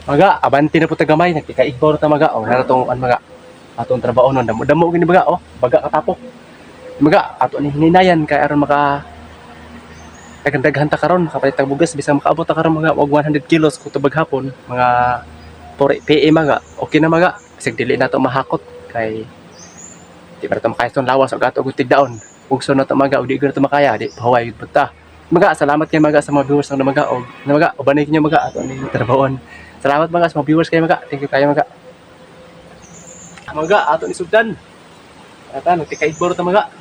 Maga, abante na po tagamay, nagtikaigbaw na ta, maga. Oh, naratong an, maga. Atong trabaho nun, damo damo gini, maga, oh, baga katapok. Maga, ato ni hininayan kay aron maka daghan-daghan ta karon, makapalit tag bugas bisan makaabot ta karon mga og 100 kilos kung tubag hapon, mga 4 PM, maga. Okay na, maga. Bisag dili na to mahakot kay di pa na to makaya itong lawas og ato og tigdaon. Ugso na to, maga, og di gyud na to makaya, di pahuway gyud pud ta. Maga, salamat kay, maga, sa mga viewers ng maga og maga, ubanay kinyo, maga, ato ni trabahoon. Salamat, maga, sa mga viewers kayo, maga. Thank you kayo, maga. Maga, ato ni sugdan. Ata nagtikaigbaw ta, maga.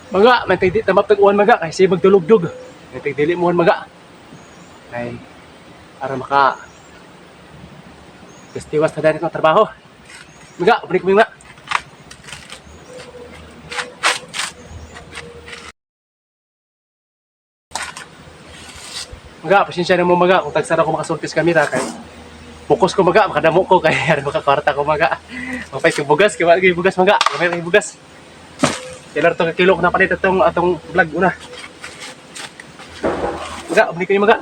Mga, may tagdi tamap tag-uwan, maga, kay siya magdulugdog. May tagdili mo, maga. Kay aron maka tiwas na dahil itong trabaho. Maga, balik mo, mga. Maga, pasensya na mo, maga, kung tagsara ko makasulti sa kamera kay focus ko, maga, makadamo ko kay aron makakwarta ko, maga. Mapay kay bugas, kay wala kay bugas, maga. Gamay kay bugas. Kailan to ka kilo ko na palit atong atong vlog una. Maga, balik ko maga.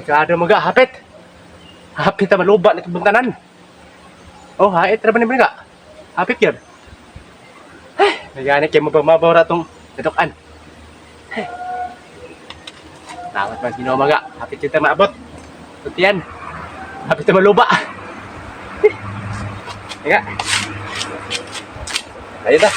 Delikado maga, hapit. Hapit ta maluba na itong buntanan. Oh, hait ra ba ni maga? Hapit yun. Ay, nagani kay mabaw ra tong natukan. Ay. Tawad mas Ginoo maga. Hapit kita maabot. Tutian. Hapit ta maluba. Nga. Ayun ta.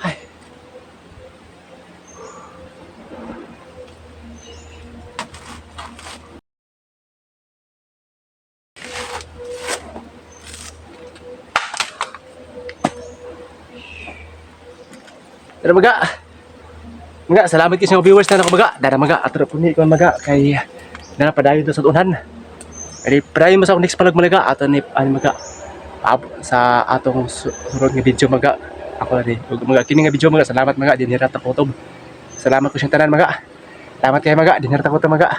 Ay. Pero maga. Maga, salamat kayo sa mga viewers na nakabaga. Dara maga, atro po ni ikaw maga kay dara padayon to sa tunhan. Kay padayon mo sa akong next palag malaga ato ni ani maga. Sa atong sunod nga video maga. Ako ni ug maga kini nga video maga, salamat maga dinhira ta ko. Salamat ko siyang tanan maga. Salamat kay maga dinhira ta ko maga.